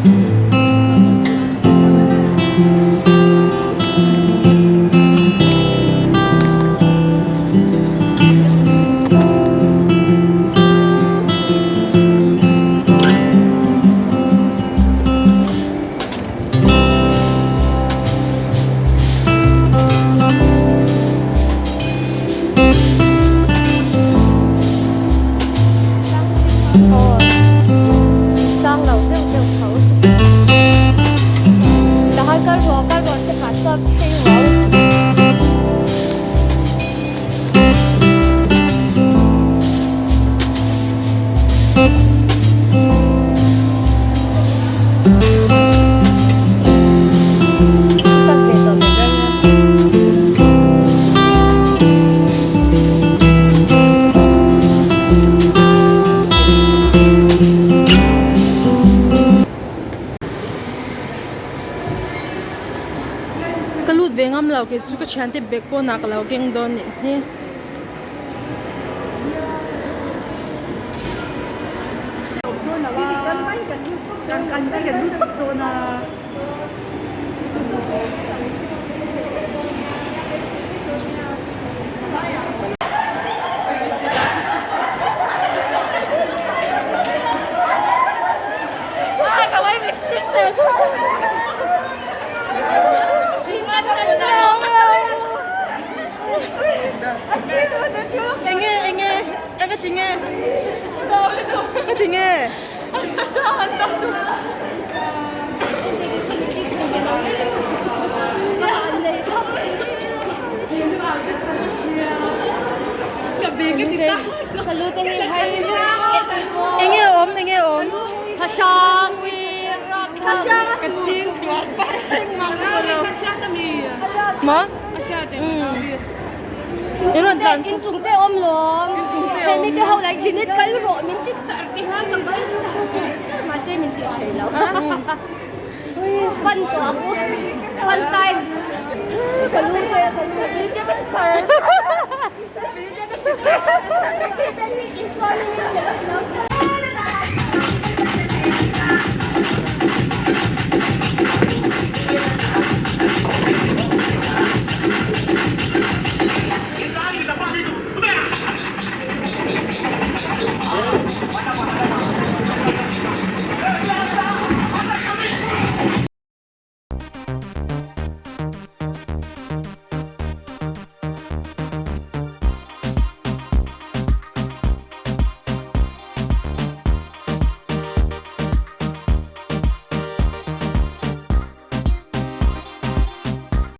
Ka lut ve ngam lo kei chu ka thiante bag pawnah ka lo keng dawn nih hi. Enge enge enge tinge enge tinge Enge awm enge awm Maw In rawn tlan chu. Inchung te awm lawm. Hei mi te ho lai thin kal rawh min ti char ti hian ka kal char char mahse min ti thei lo. Fun tawh ang u. Fun time. Ka lu te ka lu te ka char.